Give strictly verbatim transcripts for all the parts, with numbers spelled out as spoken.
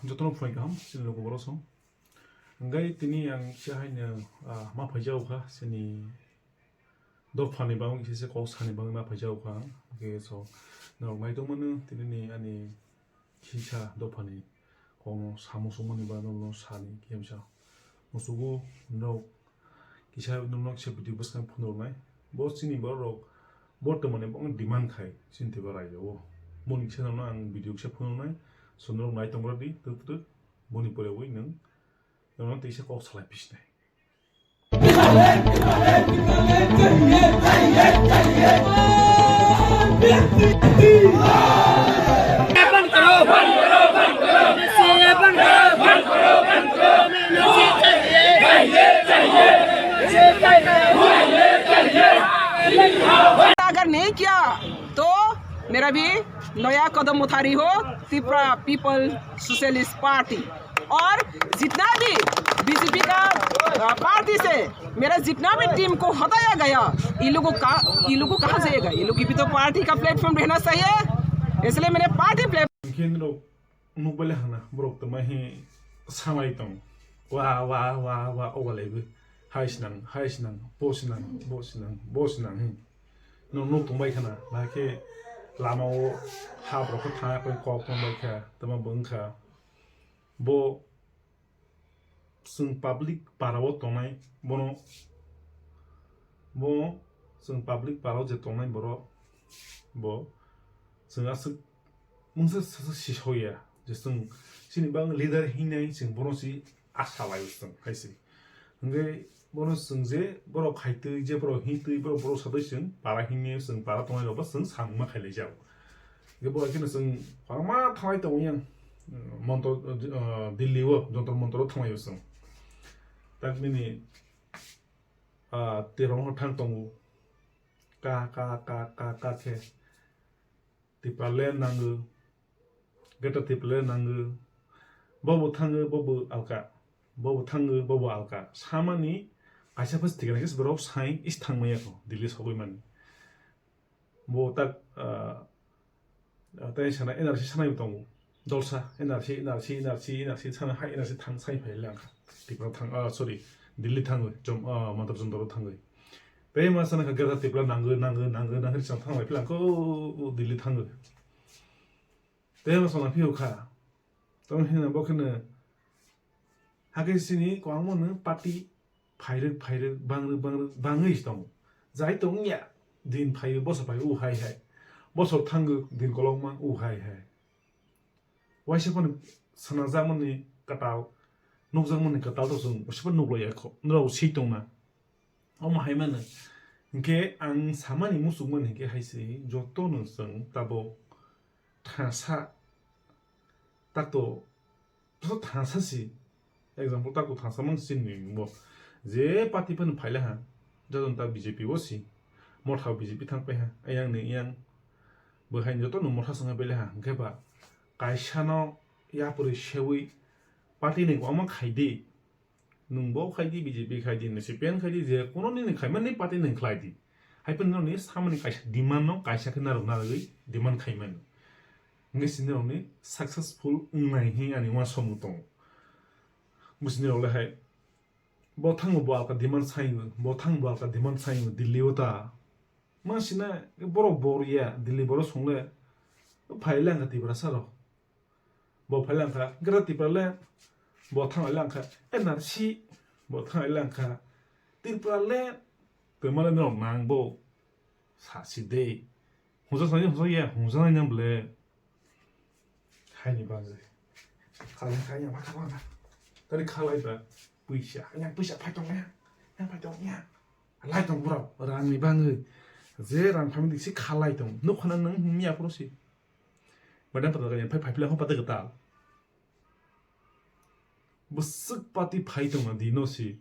Jotono phai kaham, chini logo borok song. Hingke tini ang kisa haino, ah, ma phaijago kha, chini dophani bagwi kisa se kok sani bagwi ma phaijago kha. Hingke so, norok naitongmano tini ni ani kisa dophani kokno samo songmani bagwi no sani kisa. Musugo norok kisa norok se video bwskang phunuknai. Bo chini borok bortomani bo demand khai chini tei bo raida o. Boni kisa norokno ang video kisa phunuknai. So norok nai tongradi twk twk. Boni pore ui nwng norokno teisa kok salai pisinai. अगर नहीं किया तो मेरा भी नया कदम उठा रही हो, त्रिपुरा पीपल सोशलिस्ट पार्टी। और जितना भी बीजेपी का, अ, पार्टी से मेरा जितना भी टीम को हटाया गया, ये लोगों का, ये लोगों को कहाँ जाएगा? ये लोग की भी तो पार्टी का प्लेटफॉर्म रहना चाहिए, इसलिए मैंने party plate- Hingke norok nukbaile hana borok tongma hi sanglai tong. Wa, wa, wa, wa, ogalaibo. Hai sinang, hai sinang, bo sinang, bo sinang, bo sinang hi. Norok nuk tongbai khana, bahai khe lama o ha borok khe thangya khe kok tongbai kha, tama bo wngkha. Bo chwng public para o tongnai bono, bo chwng public para o je tongnai borok, bo chwng aswk mungsa sasa sisoya je chwng chini bang leader hingnai chwng bono si asa lai chwng hai se. Hingke bono chwng je borok khaitwi, je borok hintwi, borok, borok satwi chwng para himwi chwng para tongnai rok bo chwng samung ma khailai jago. Hingke bo haikhe no chwng kwbangma thanglai tongo yang, Montor, ah, Delhi o, Jontor Montor o thanglai o chwng. Tak nini, ah, Tirong thang tongo. Ka, ka, ka, ka, ka khe. Tipraland nango, Greater Tipraland nango, bobo thango, bobo alka, bobo thango, bobo alka. Samani kaisa phas tikana khe borok sai is thangmaya kho, Delhi sogwi mani. Bo tak, ah, ah, tei sana N R C sanai tongo. Dolsa, N R C, N R C, N R C, N R C sana hai N R C thang sai phai langkha. Tipra thang, ah, sorry, Delhi thangwi, Jom-, ah, Mantar Jondoro thangwi. Tei ma sana kha Greater Tripura nango, nango, nango, nango, chwng thang lai phila kho, o, o, Delhi thango. Tei ma sana phiyok kha. Tamo hina bo kheno, hakhe sini kwbangma no party phairwk, phairwk, bangrwk, bangrwk, bangwi tongo. Jai tong ya, din phaio, bosor phaio, o hai hai. Bosor thango, din kolokma, o hai hai. Waisa phano sanajakmani kwtal, nukjakmani kwtal to chwng waisa phano nuklaiya kho, norok swi tongna. Omo hai mano. Hinkhe ang samani muchukmani hinkhe hai se jotono chwng tabuk thansa takto, joto thansa si. Example, tako thansa mang sini bo. Je party phano phaila ha, joto ta B J P o si. Motha B J P thang pai ha, ayang ni yang. Bo hai joto no motha sanga bele ha, hinkhe ba kaisa no yapri sewi party ni kwbangma khai di. Nwng bo khai di, B J P khai di, C P M khai di, je kono nini khai mani party nwng khlai di. Hai phano nini samani kaisa demand no kaisa khe narwk narwgwi demand khai mano. Hinkhe sini rokni successful wngnai hwnwi ani uansukmung tongo. Bo sini rok le hai, bo thango bo alka demand saio, bo thango bo alka demand saio, Delhi o ta. Ma sina borok bor ya, Delhi borok song le phai le ang Tiprasa rok. Bo phai le ang kha, Greater Tipraland, bo thang le ang kha, N R C, bo thang le ang kha, Tipraland, tei male norok nang bo. Sa si de. Hungsa sani hungsa ya, hungsa nai nang ble. Hai ni bagwi. Khalai kha ya, ma kha ma. Tari khalai ba, puisa. Yang puisa phai tong ya. Yang phai tong ya. Lai tong bro, rang ni bagwi. Je rang phamili si khalai tong. Nuk khana nang miya pro si. Madam pata kanya phai phai pila ho pata gata. Bwswk party phai tongma di no si,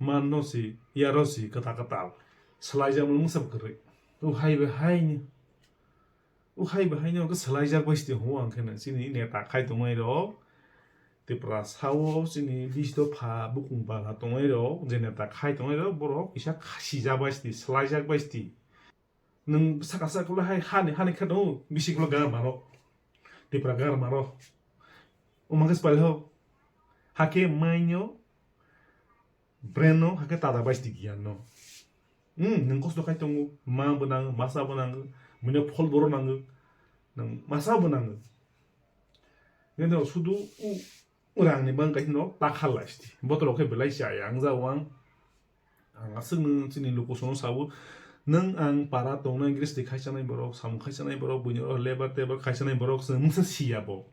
man no si, ya ro si, kwtal kwtal. Swlaijakmani mungsa bwkrwi. O hai bai hai ni. O hai bai hai ni, o swlaijak bai sidi hwnwi ang khe no. Chini neta khai tongnai rok, Tiprasa o chini bish dopha bukung bala tongnai rok, je neta khai tongnai rok, borok kisa khasi jak bai sidi, swlaijak bai sidi. Nwng saka saka ulo hai hani, hani khe tongo, bisi ulo gar maro. Tipra gar maro. Omo khe spal ho. Hakhe mainyo brain no hakhe tada bai sti giyan no. Hmm, nwng kosto khai tongo, ma bo nango, masa bo nango, mino phol boro nango, nwng masa bo nango. Nge no sudu u, u rang ni bang kaisa no ta khal lai sti. Botol khe belai cha ya, ang ja wang. Ang aswk nwng chini luku sono sabo, nwng ang para tongnai gristi khai chanai borok, samung khai chanai borok, buini oro lebar tebar khai chanai borok, chwng mungsa siya bo.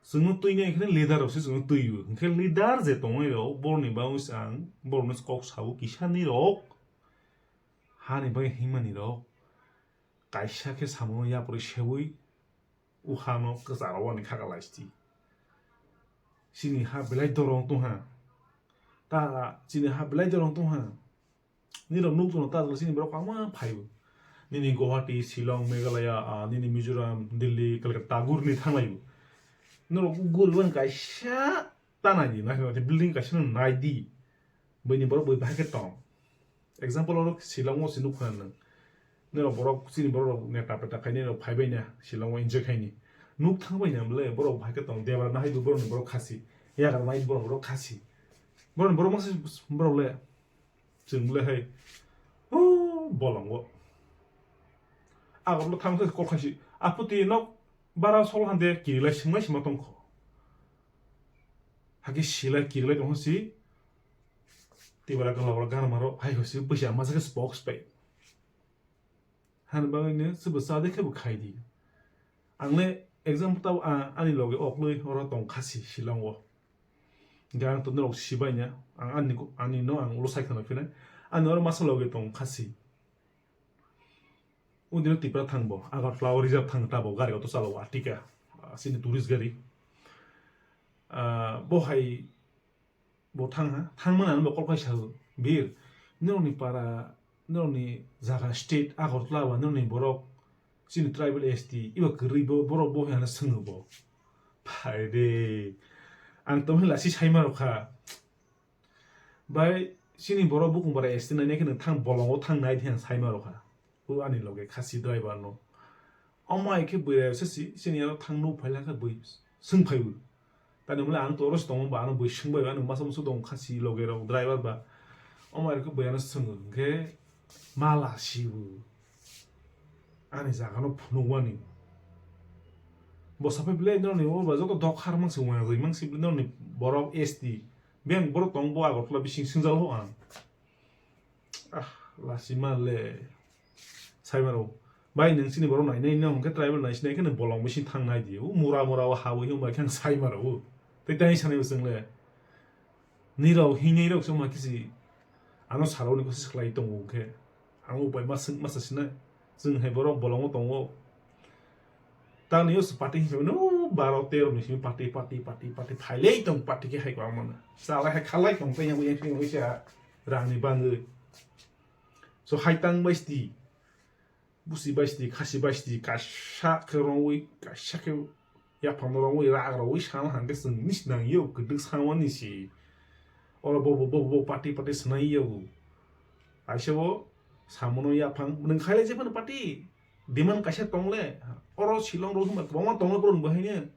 Chwngno twi nai khe leader rok se chwngno twi o. Hwnkhe leader je tongwi rok, borokni bagwi se ang borokno kok sabo kisa ni rok. Hani bagwi himani rok. Kaisa khe samono yapri sewi u hano kwcharo wani khaga laisti. Chini ha belai dorong tongha. Ta chini ha belai dorong tongha. Nirok nuk tongno ta chini borok kwbangma phaibo. Nini Guwahati, Shillong, Meghalaya, ah, nini Mizoram, Delhi, Kolkata, gurni thanglaibo. Norok guribani kaisa ta naidi, naising naising building kaisa no naidi. Buini borok bui bahai khe tong. Example oro Shillong o se nukha nwng. Norok borok chini borok rok neta peta khaini rok phaibai na Shillong o enjoy khaini. Nuk thangbai na bole borok bahai khe tong. Debra nahai bo borok ni borok khasi. Yagra nai borok borok khasi. Borok ni borok masa borok le. Chwng le hai. O bolongo. Agor lo thang khe kol khaisi. Aputi nok bara sol hande kirilai singmai sima tongkho. Hake silai kirilai tongkho si. Tibara kala wala gana maro hai hosi puisa masa khe spokes pai. Han bagwi ne se bwsa de khe bo khai di. Ang le example ta ani loge okloi oro tong khasi Shillong o. Hingke ang to norok sibai na ang ani ani no ang ulo sai khana phina. Ani oro masa loge tong khasi. Undino Tipra thang bo, Agartala o reserve thang ta bo, gari auto chalo, Artiga, ah, sini tourist gari. Ah, bo hai bo thang ha, thang mana bo kol khai sao, bir, norokni para, norokni jaga state, Agartala ba, norokni borok, sini tribal S T, iba kwrwi bo, borok bo hwnwi swngwi bo. Phai de, ang tongwi lasi sai ma rok kha. Bai sini borok bukung bara accident nainai khe nwng thang bolongo thang nai di hwnwi sai ma rokha. O ani loge khasi driver no. Omo hai khe bwrwi se si, sini aro thang nuk phai lakha bwi swng phai bo. Tani mole ang to oro se tongo ba ano bwi swng bai ano masa musu dong khasi loge rok driver ba. Omo hai khe bwrwi ano swng hwnkhe mala si bo. Ani jaga no phunuk wani. Bo sapai bile noni o ba joto dok har mang se wang jai mang se bile noni borok S T. Beng borok tong bo Agartala bising singjal ho ang. Ah, lasi ma le. Sai maro. Bai nwng sini borok nai nai nong ke tribal nai sinai ke nwng bolong bising thang nai di. U mura mura o ha o hima khe sai maro. Tei tai sanai bo chwng le. Nirok hinwi rok chwng ma kisi. Ano saro ni kosis khlai tongo khe. Ang upai ma swng ma sa sinai. Chwng hai borok bolongo tongo. Tani yo party hisabe no baro tero ni simi party, party, party, party phailei tong party khe hai kwbangma no. Chalai hai khalai tong tei yang yang yang sa rang ni bangwi. So hai tang bai sti. Busi bai sti, khasi bai sti, kaisa khe rongwi, kaisa khe yaphang no rongwi, rak rongwi sana hangke chwng nis nang yo kwdwk sanwani si. Oro bo bo bo bo party party swnai yo. Aisa bo samono yaphang nwng khailai jephano party. Demand kaisa tongle, oro Shillong rok hwnba kwbangma tongle borok ni bahaino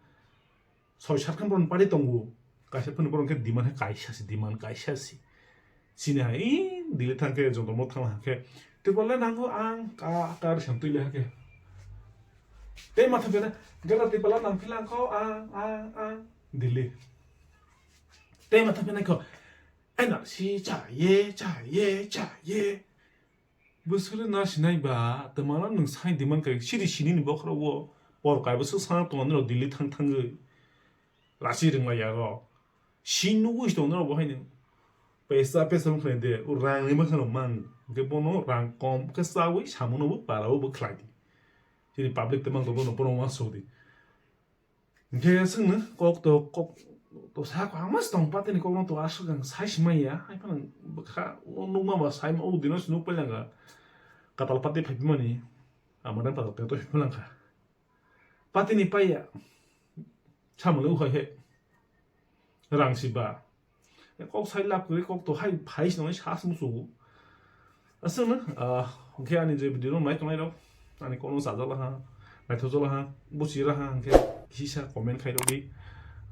soi sat khan borok ni party tongo. Kaisa phano borok khe demand hai kaisa si, demand kaisa si. Sini hai, ee, Delhi thang khe, joto mo thang khe. Tripura le nango ang, ka, ka, ri sam twi le khe. Tei matha bena, gana Tripura nang philang kho ang, ang, ang, Delhi. Tei matha bena kho, N R C chahiye, chahiye, chahiye. Bwswk le na sinai ba, twmano nwng sai demand kai, siri sini ni bokhorok o, por kai bwswk sana tongo nini rok Delhi thang thangwi. Lasi ringlai ya rok. Si nugwi tong nini rok bo haino. Pesa pesa wng khlai de, o rang ni makhano mang. Hwnkhe bono rang kom khe chawi samono bo para o bo khlai di. Chini public te mang tongbo no bono uansuk di. Hwnkhe chwngno kok to, kok to sa kwbangma se tong, patini kokno to aswk ang sai simanya, hai phano bwkha o nukma ba saima o dino se nuk pailanga. Katal pati phaipimani, amadan katal pati phaipimani langkha. Patini paiya, samani ukhai he, rang si ba. Kok sai lab kwrwi kok to hai phai se nai sas musugo. Aswkno, ah, hwnkhe ani je video no nai tongnai rok, ani kokno chajak laha, naithok jak laha, buchi raha hwnkhe. Kisa comment khai rw di.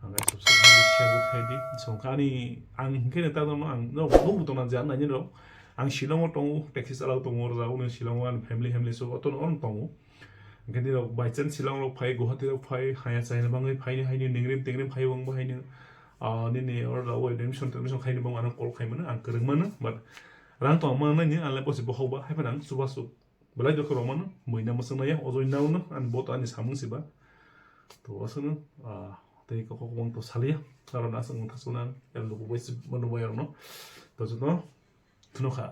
Ang ai subscribe khai di, share bo khai di. So kani ang hwnkhe ne ta dono ang no bo bo tongna jan nai rw. Ang Shillong o tongo, taxi chalao tongo, rw uni Shillong o ani family family so otono on tongo. Hwnkhe ni rok by chance Shillong rok phai, Guwahati rok phai, haya chaina bangwi phai ni haini ningrim tingrim phai wng bo haini. Ah, nini order o admission admission khai ni bang ano call khai mano, ang kwrwng mano, but rang tong mano ni ang le posi bohok ba hai phano ang chubachu. Belai dor khorok mano, muina mwswk naiya, ojoi nao no, ani bo to ani samung siba. To aswkno, ah, tei kok kok to saliya, aro na aswk wngthasuna, el luku bai si mano bai aro no. To joto, thuno kha.